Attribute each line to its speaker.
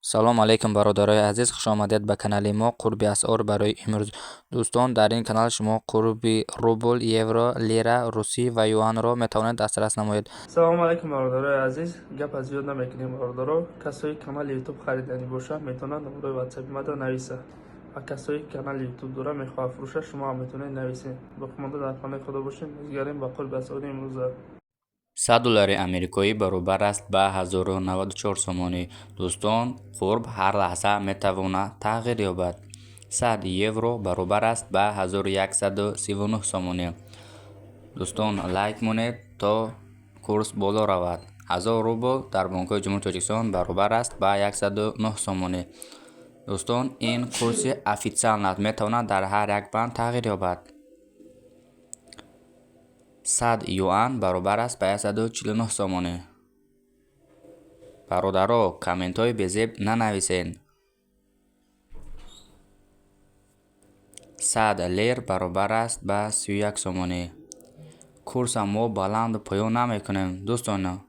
Speaker 1: Салом алейкум, бародарои азиз, хушомадед ба канали мо. Қурби асъор барои имрӯз. Дӯстон, дар ин канал шумо қурби рубл, евро, лира, русӣ ва юанро метавонед дастрас намоед.
Speaker 2: Салому алайкум, бародарои азиз. Гап аз зиёд намекунем, бародаро. Касое канали Ютуб хариданӣ бошад, метавонанд номерои Ватсапи мада нависа, ва касое канали Ютуб дора, мехоҳад фурӯша, шумо ҳам метавонед нависед. Боқимонда дар паноҳи Худо бошем. Мезгарем ба қурби асъори имрӯза.
Speaker 1: 100 доллари амрикоӣ баробар аст ба 1094 сомонӣ. Дӯстон, қурб ҳар лаҳза метавонад тағйир ёбад. 100 евро баробар аст ба 1139 сомонӣ. Дӯстон, лайк монед, то курс боло равад. 1000 рубл дар бонкҳои Ҷумҳурии Тоҷикистон баробар аст ба 109 сомонӣ. Дӯстон, ин курси официально аст, метавонад дар ҳар як банк тағйир ёбад. 100 юан баробар аст ба 149 сомонӣ. Бародаро, комментҳои безеб нанависед. 100 лир баробар аст ба 31 сомонӣ. Курса мо баланду поён намекунем, дӯстон.